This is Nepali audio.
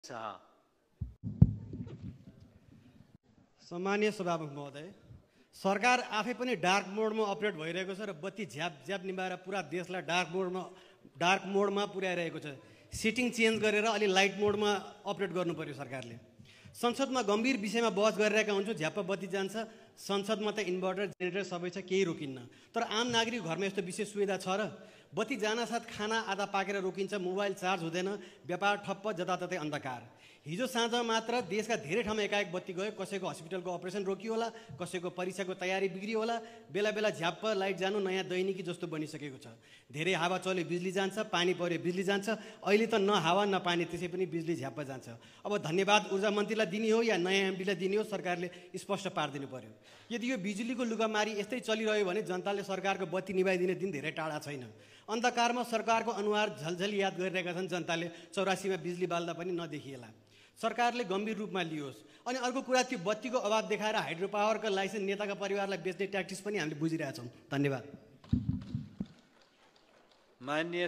शाह। सम्मानीय सभामुख महोदय, सरकार आफै पनि डार्क मोडमा अपरेट भइरहेको छ र बत्ती झ्याप झ्याप निभाएर पुरा देशलाई डार्क मोडमा पुर्याइरहेको छ। सेटिङ चेन्ज गरेर अलि लाइट मोडमा अपरेट गर्नु पर्यो सरकारले। संसदमा गम्भीर विषयमा बहस गरिरहेका हुन्छौँ, झ्याप्प बत्ती जान्छ, संसदमा त इन्भर्टर जेनेरेटर सबै छ, केही रोकिन्न। तर आम नागरिक घरमा यस्तो विशेष सुविधा छ र? बत्ती जानासाथ खाना आधा पाकेर रोकिन्छ, मोबाइल चार्ज हुँदैन, व्यापार ठप्प, जताततै अन्धकार। हिजो साँझ मात्र देशका धेरै ठाउँमा एकाएक बत्ती गयो। कसैको हस्पिटलको अपरेसन रोकियो होला, कसैको परीक्षाको तयारी बिग्रियो होला। बेला बेला झ्याप्प लाइट जानु नयाँ दैनिकी जस्तो बनिसकेको छ। धेरै हावा चल्यो बिजुली जान्छ, पानी पर्यो बिजुली जान्छ। अहिले त न हावा न पानी, त्यसै पनि बिजुली झ्याप्प जान्छ। अब धन्यवाद ऊर्जा मन्त्रीलाई दिने हो या नयाँ एमडीलाई दिने हो, सरकारले स्पष्ट पारिदिनु पर्यो। यदि यो बिजुलीको लुगामारी यस्तै चलिरह्यो भने जनताले सरकारको बत्ती निभाइदिने दिन धेरै टाढा छैन। अन्धकारमा सरकारको अनुहार झलझली याद गरिरहेका छन् जनताले। 84मा बिजुली बाल्दा पनि नदेखिएला। सरकारले गम्भीर रूपमा लियोस्। अनि अर्को कुरा, त्यो बत्तीको अभाव देखाएर हाइड्रो पावरको लाइसेन्स नेताका परिवारलाई बेच्ने ट्याक्टिस पनि हामीले बुझिरहेछौँ। धन्यवाद। माननीय